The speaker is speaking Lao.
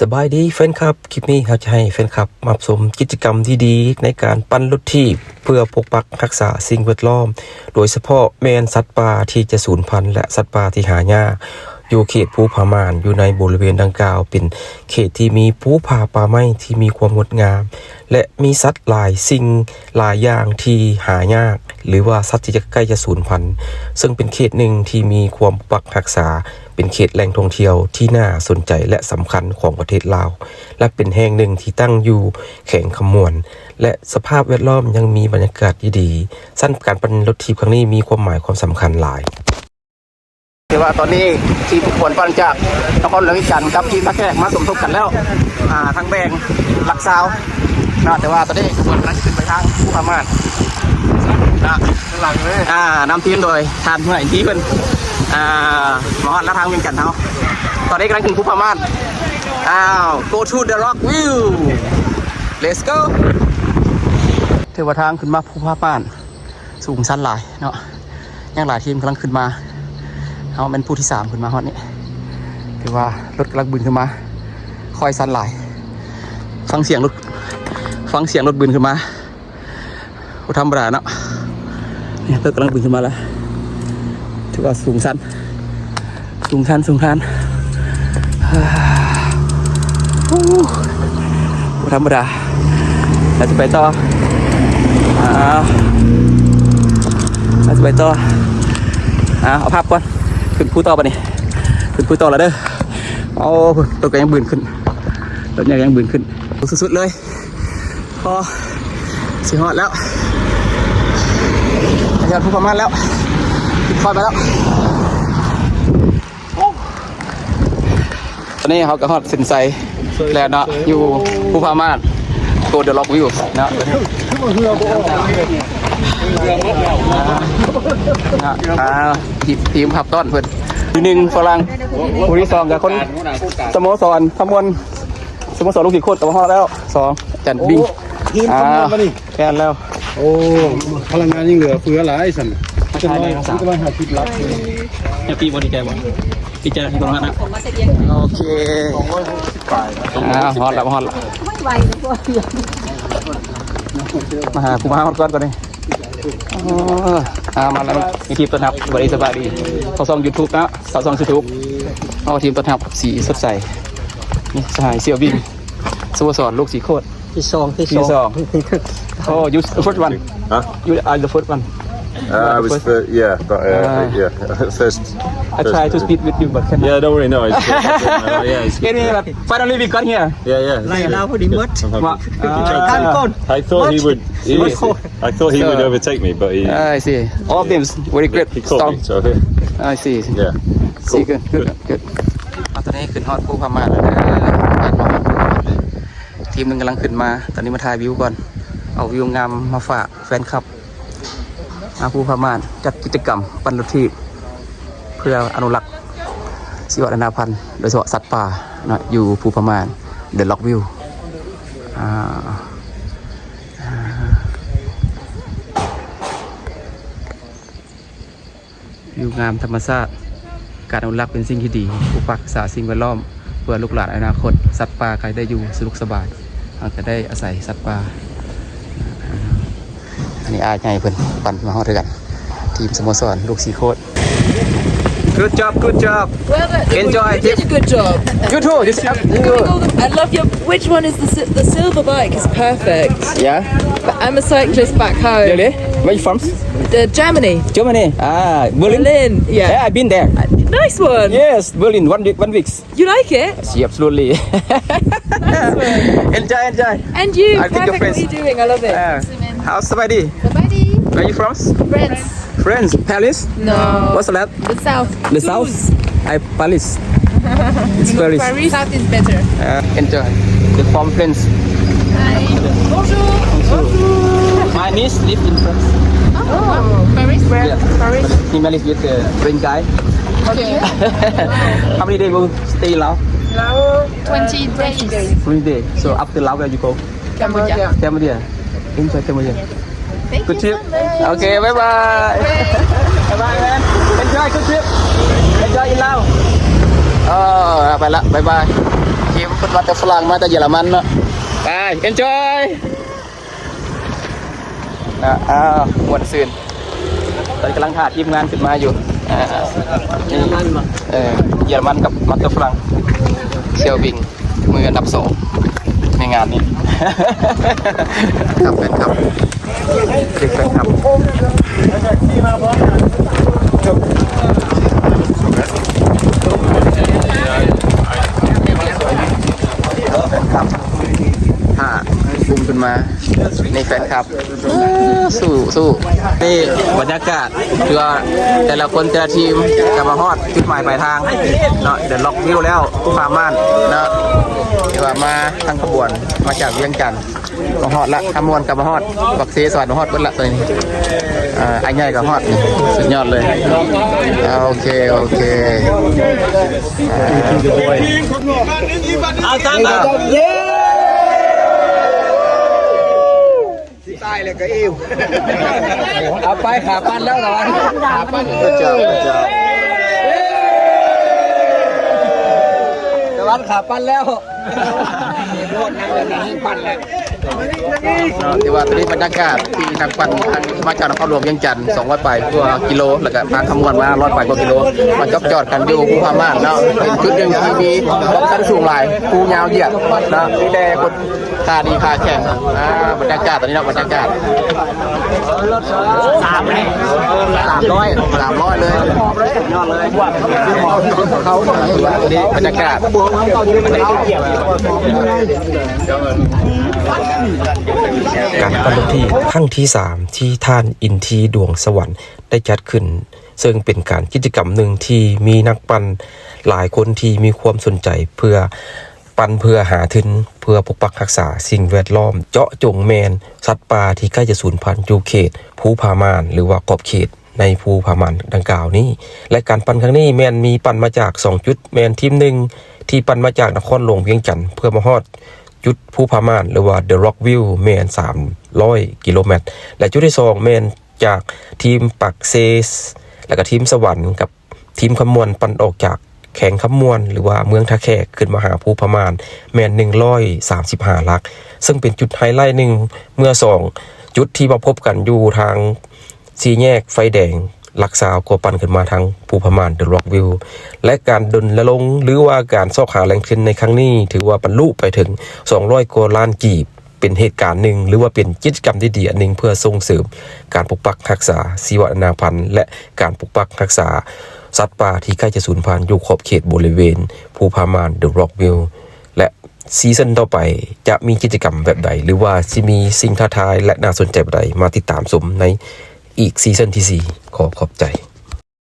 ສະບາຍດີແຟນຄລັບ, ຄລິບນີ້ເຮົາຈະໃຫ້ແຟນຄລັບມາຊົມກິດຈະກຳດີໆ ໃນການປັ່ນລົດຖີບ ເພື່ອປົກປັກຮັກສາສິ່ງແວດລ້ອມ, ໂດຍສະເພາະແມ່ນສັດປ່າທີ່ຈະສູນພັນ ແລະ ສັດປ່າທີ່ຫາຍາກ ຢູ່ເຂດພູຜາມ່ານ. ຢູ່ໃນບໍລິເວນດັ່ງກ່າວ ເປັນເຂດທີ່ມີພູຜາປ່າໄມ້ທີ່ມີຄວາມງົດງາມ ແລະ ມີສັດຫຼາຍສິ່ງຫຼາຍຢ່າງທີ່ຫາຍາກ ຫຼືວ່າສັດທີ່ຈະໃກ້ຈະສູນພັນ, ເຊິ່ງເປັນເຂດໜຶ່ງທີ່ມີຄວາມປັກຮັກສາ, ເປັນເຂດແຫຼ່ງທ່ອງທ່ຽວທີ່ໜ້າສົນໃຈ ແລະ ສຳຄັນຂອງປະເທດລາວ ແລະ ເປັນແຫ່ງໜຶ່ງທີ່ຕັ້ງຢູ່ແຂວງຄຳມ່ວນ ແລະ ສະພາບແວດລ້ອມຍັງມີບັນຍາກາດທີ່ດີ. ຊັ້ນການປັ່ນລົດຖີບຄັ້ງນີ້ມີຄວາມໝາຍຄວາມສຳຄັນຫຼາຍ. ແຕ່ວ່າຕອນນີ້ທີມຂະບວນປັ່ນຈາກນະຄອນຫຼວງວຽງຈັນກັບທີມທ່າແຂກມາສົມທົບກັນແລ້ວ, ອ່າ ທັງແບ່ງຫຼັກຊາວເນາະ, ແຕ່ວ່າຕອນນີ້ຂະບວນກຳລັງຂຶ້ນໄປທາງພູຜາມ່ານນະ, ຫຼັງເລີຍ ອ່າ ນຳທີມໂດຍທ່ານຫົວໜ້າທີມເພິ່ນ, ອ່າ ມາຮອດລະທາງວຽງຈັນເຮົາ, ຕອນນີ້ກຳລັງຂຶ້ນພູຜາມ່ານ. ອ້າວ go to the rock view, let's go. ຖືວ່າທາງຂຶ້ນມາພູຜາມ່ານ ສູງຊັນຫຼາຍເນາະ, ຍັງຫຼາຍທີມກຳລັງຂຶ້ນມາ, ເຮົາແມ່ນຜູ້ທີສາມຂຶ້ນມາຮອດນີ້. ຖືວ່າລົດກຳລັງບືນຂຶ້ນມາ, ຄ່ອຍຊັນຫຼາຍ, ຟັງສຽງລົດ ຟັງສຽງລົດບືນຂຶ້ນມາ, ບໍ່ທຳມະດາເນາະ. ນີ້ລົດກຳລັງບືນຂຶ້ນມາແລ້ວ, ຖືວ່າສູງຊັນ ສູງຊັນ ສູງຊັນ ບໍ່ທຳມະດາ. ເຮົາຈະໄປຕໍ່ ເຮົາຈະໄປຕໍ່. ເອົາ ເອົາພາບກ່ອນ, ຂຶ້ນພູຕໍ່ບັດນີ້, ຂຶ້ນພູຕໍ່ແລ້ວເດີ. ໂອ້ ລົດກໍຍັງບືນຂຶ້ນ, ລົດຍັງ ຍັງບືນຂຶ້ນ ສຸດໆເລີຍ. ພໍ ຊິຮອດແລ້ວ, ຮອດພູຜາມ່ານແລ້ວ, ຂຶ້ນຄອນມາແລ້ວ. ຕອນນີ້ເຮົາກໍຮອດເສັ້ນໄຊແລ້ວເນາະ, ຢູ່ພູຜາມ່ານ Go the Rock View ເນາະ. ອ່າ ທີມ ທີມຂັບຕ້ອນເພິ່ນ ທີໜຶ່ງຝຣັ່ງ, ຜູ້ທີສອງກໍຄົນສະໂມສອນຄຳມ່ວນ ສະໂມສອນລູກສີໂຄດກໍມາຮອດແລ້ວ. ສອງ ຈັນບິງ. ໂອ້ ທີມຄຳມ່ວນບໍ່ນີ້? ແມ່ນແລ້ວ. ໂອ້ ພະລັງງານຍັງເຫຼືອເຟືອຫຼາຍຊັ້ນ. ຈັກໜ້ອຍ ມີແຕ່ວ່າຫ້າສິບຫຼັກ. ແຮບປີ້ບໍ່? ດີໃຈບໍ່? ດີໃຈທີ່ຕ້ອງຮັກນະ. ໂອເຄ ອ່າ ຮອດແລ້ວ ຮອດແລ້ວ. ມາຫາ ກູມາຮອດກ່ອນ ຕອນນີ້. ເອີ ອ່າ ມາແລ້ວ ມີທີມຕ້ອນຮັບ. ສະບາຍດີ ສະບາຍດີ. ເຂົ້າຊ່ອງ YouTube ເນາະ, ເຂົ້າຊ່ອງ YouTube. ເອົາ ທີມຕ້ອນຮັບສີສົດໃສ. ນີ້ສະຫາຍ ສຽວວິງ ສະໂມສອນລູກສີໂຄດ. ທີສອງ ທີສອງ ທີສອງ. Oh, you the first one? Huh? You are the first one. Uh, I was fir-, yeah, but, uh, yeah, first. I try to speak with you, but cannot. Yeah, don't worry, no, it's, yeah, it's, can you, like, finally we got here. Yeah, yeah. ໄລ່ລາວພໍດີໝົດ. I thought he would, he was, I thought he would overtake me, but he, I see. All of them very good, strong. I see. Yeah. Cool. Good, good, good. ຕອນນີ້ຂຶ້ນຮອດພູຜາມ່ານແລ້ວເດີ. ທີມໜຶ່ງກຳລັງຂຶ້ນມາ, ຕອນນີ້ມາຖ່າຍວິວກ່ອນ, ເອົາວິວງາມມາຝາກແຟນຄລັບ. ອ່າ ພູຜາມ່ານຈັດກິດຈະກຳປັ່ນລົດຖີບ ເພື່ອອະນຸລັກຊີວະນານາພັນ ໂດຍສະເພາະສັດປ່າເນາະ ຢູ່ພູຜາມ່ານ The Rock View. ອ່າ ອ່າ ວິວງາມທຳມະຊາດ, ການອະນຸລັກເປັນສິ່ງທີ່ດີ, ປົກປັກຮັກສາສິ່ງແວດລ້ອມ ເພື່ອລູກຫຼານອະນາຄົດ, ສັດປ່າກໍໄດ້ຢູ່ສະດວກສະບາຍ, ເຮົາກໍໄດ້ອາໄສສັດປ່າ. ອັນນີ້ອ້າຍໃຫຍ່ເພິ່ນປັ່ນມາຮອດຄືກັນ, ທີມສະໂມສອນລູກສີໂຄດ. Good job, good job. Well, the, the, enjoy. You did a good job. You too. You, you too. I love your, which one is the si-, the silver bike is perfect. Yeah? But I'm a cyclist back home. Really? Where you from? The Germany. Germany. Ah, Berlin? Berlin, yeah. Yeah, I've been there. Uh, nice one. Yes, Berlin, one week, one week. You like it? Yes, absolutely. Nice one. Enjoy, enjoy. And you, I think your friends. Perfect. What are you doing? I love it. Uh, how's ສະບາຍດີ? ສະບາຍດີ. Where you from? France. France, Paris? No. What's that? The south. The south? Toulouse. I Paris. It's Paris. Paris? South is better. Uh, enjoy. The from France. Hi. Bonjour. Bonjour. My niece live in France. Oh, Paris? Where? Yeah. Paris. He married with a French guy. Okay. How many days will stay in Laos? Laos, uh, twenty days. Twenty days. So after Laos, where you go? Cambodia. Cambodia. Enjoy Cambodia. Thank you so much. Good trip. Okay, bye bye. Bye bye, man. Enjoy, good trip. Enjoy in Laos. ເອີ ໄປລະ ບາຍບາຍ. ທີມ ຄົນມາແຕ່ຝຣັ່ງ ມາແຕ່ເຢຍລະມັນເນາະ. ໄປ enjoy ນະ. ອ້າວ ມ່ວນຊື່ນ. ຕອນນີ້ກຳລັງຖ້າທີມງານຂຶ້ນມາຢູ່. ອ່າ ເຢຍລະມັນບໍ່? ເອີ ເຢຍລະມັນກັບມາແຕ່ຝຣັ່ງ. ສ່ຽວວິງ ມືອັນດັບສອງໃນງານນີ້. ຄັບ ແຟນຄັບ ເດັກແຟນຄັບ ແຟນຄັບ ຖ້າກຸ່ມຂຶ້ນມາ ນີ້ແຟນຄັບ. ເອີ ສູ້ໆ ນີ້ບັນຍາກາດ ຄືວ່າແຕ່ລະຄົນແຕ່ລະທີມກະມາຮອດຈຸດໝາຍປາຍທາງເນາະ, ເດີລັອກວິວແລ້ວ ຜາມ່ານເນາະ. ຄືວ່າມາທັງຂະບວນ ມາຈາກວຽງຈັນ ມາຮອດລະ. ຄຳມ່ວນກະມາຮອດ, ປາກເຊສະຫວັນມາຮອດເບິດລະຕອນນີ້. ເອີ ອ້າຍໃຫຍ່ກະຮອດ, ສຸດຍອດເລີຍ. ໂອເຄ ໂອເຄ. ເອົາຕາມມາ. ຕາຍແລ້ວກະເອວ ເອົາໄປ ຂາປັ້ນແລ້ວລະວະ. ຂາປັ້ນ ພະເຈົ້າ ພະເຈົ້າ ຕາວັນ ຂາປັ້ນແລ້ວ. ເນາະ ຖືວ່າຕອນນີ້ບັນຍາກາດທີ່ນັກປັ່ນທາງ ມາຈາກນະຄອນຫຼວງວຽງຈັນ ສອງຮ້ອຍປາຍກວ່າກິໂລ ແລ້ວກະທາງຄຳມ່ວນມາຮ້ອຍປາຍກວ່າກິໂລ ມາຈອບຈອດກັນຢູ່ພູຜາມ່ານເນາະ. ເປັນຈຸດໜຶ່ງທີ່ມີຄວາມສູງຫຼາຍ, ພູຍາວຢຽດເນາະ, ມີແຕ່ຄົນ ທ່າດີທ່າແຂງ. ອ່າ ບັນຍາກາດຕອນນີ້ເນາະ ບັນຍາກາດ ສາມຮ້ອຍ ສາມຮ້ອຍເລີຍ. ຍອດເລີຍ ເຂົ້າ ຕອນນີ້ບັນຍາກາດ ການປັ້ນລົດຖີບຄັ້ງທີສາມ ທີ່ທ່ານອິນທີດວງສະຫວັນໄດ້ຈັດຂຶ້ນ, ເຊິ່ງເປັນການກິດຈະກຳໜຶ່ງທີ່ມີນັກປັ່ນຫຼາຍຄົນທີ່ມີຄວາມສົນໃຈເພື່ອ ປັ່ນເພື່ອຫາທຶນ ເພື່ອປົກປັກຮັກສາສິ່ງແວດລ້ອມ, ເຈາະຈົງແມ່ນສັດປ່າທີ່ໃກ້ຈະສູນພັນຢູ່ເຂດພູຜາມ່ານ ຫຼືວ່າຂອບເຂດໃນພູຜາມ່ານດັ່ງກ່າວນີ້ ແລະ ການປັ່ນຄັ້ງນີ້ແມ່ນມີປັ່ນມາຈາກສອງຈຸດ, ແມ່ນທີມໜຶ່ງທີ່ປັ່ນມາຈາກນະຄອນຫຼວງວຽງຈັນ ເພື່ອມາຮອດຈຸດພູຜາມ່ານ ຫຼືວ່າ The Rock View ແມ່ນສາມຮ້ອຍກິໂລແມັດ ແລະ ຈຸດທີສອງແມ່ນຈາກທີມປາກເຊ ແລະ ກະທີມສະຫວັນ ກັບ ທີມຄຳມ່ວນປັ່ນອອກຈາກແຂວງຄຳມ່ວນ ຫຼືວ່າເມືອງທ່າແຂກ ຂຶ້ນມາຫາພູຜາມ່ານ ແມ່ນໜຶ່ງຮ້ອຍສາມສິບຫ້າຫຼັກ, ເຊິ່ງເປັນຈຸດໄຮໄລໜຶ່ງ ເມື່ອສອງຈຸດທີ່ມາພົບກັນຢູ່ທາງສີ່ແຍກໄຟແດງຫຼັກຊາວ ກໍປັ່ນຂຶ້ນມາທາງພູຜາມ່ານ The Rock View ແລະ ການດົນລະລົງ ຫຼືວ່າການຊອກຫາແຫຼ່ງທຶນໃນຄັ້ງນີ້ ຖືວ່າບັນລຸໄປເຖິງສອງຮ້ອຍກວ່າລ້ານກີບ. ເປັນເຫດການໜຶ່ງ ຫຼືວ່າເປັນກິດຈະກຳດີໆອັນໜຶ່ງ ເພື່ອສົ່ງເສີມການປົກປັກຮັກສາຊີວະນານາພັນ ແລະ ການປົກປັກຮັກສາສັດປ່າທີ່ໃກ້ຈະສູນພັນຢູ່ຂອບເຂດບໍລິເວນພູຜາມ່ານ The Rock View ແລະ ຊີຊັນຕໍ່ໄປຈະມີກິດຈະກຳແບບໃດ ຫຼືວ່າຊິມີສິ່ງທ້າທາຍ ແລະ ໜ້າສົນໃຈແບບໃດ ມາຕິດຕາມຊົມໃນອີກຊີຊັນທີສີ່. ຂໍຂອບໃຈ.